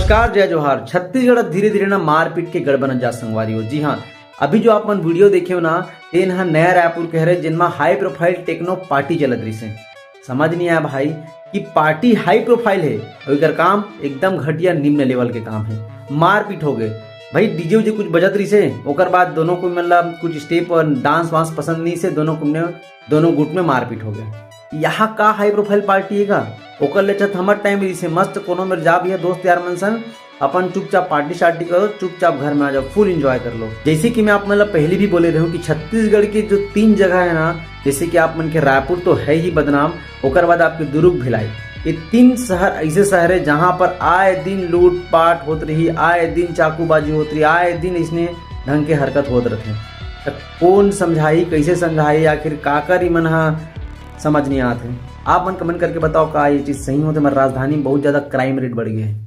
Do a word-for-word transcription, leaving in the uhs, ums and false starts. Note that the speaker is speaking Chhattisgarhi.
नमस्कार, जय जोहार। छत्तीसगढ़ अब धीरे धीरे ना मारपीट के गढ़ बनत जात संगवारी हो। जी हाँ, अभी जो आप मन वीडियो देखे हो ना, तेन ह नया रायपुर के हरे, जेन म हाई प्रोफाइल टेक्नो पार्टी चलत रहिसे। समझ नहीं आया भाई कि पार्टी हाई प्रोफाइल है और एकर काम एकदम घटिया निम्न लेवल के काम है। मारपीट हो गए भाई, डीजे उजे कुछ बजत रहिसे, ओकर बाद दोनों को मतलब कुछ स्टेप और डांस वांस पसंद नहीं से दोनों को ने दोनों गुट में मारपीट हो गया। यहाँ का हाई प्रोफाइल पार्टी है का? ओकर ले अच्छा हमर टाइम रहिसे मस्त कोनो मेर जा भी है दोस्त यार मन संग, अपन चुपचाप पार्टी शार्टी करो, चुपचाप घर में आ जाओ, फुल एंजॉय कर लो। जैसे कि मैं आप मतलब पहले भी बोले रहे हूँ कि छत्तीसगढ़ के जो तीन जगह है ना, जैसे कि आप मन के रायपुर तो है ही बदनाम, ओकर बाद आपके दुर्ग, भिलाई, ये तीन शहर ऐसे शहर है जहाँ पर आए दिन लूटपाट होत रही, आए दिन चाकूबाजी होत रही, आए दिन इसने ढंग के हरकत होत रहते हैं। त कौन समझाई, कैसे समझाई, आखिर काकर इमन हा समझ नहीं आत है। आप मन कमेंट करके बताओ का ये चीज सही होते? हमारे राजधानी में बहुत ज्यादा क्राइम रेट बढ़ गया है।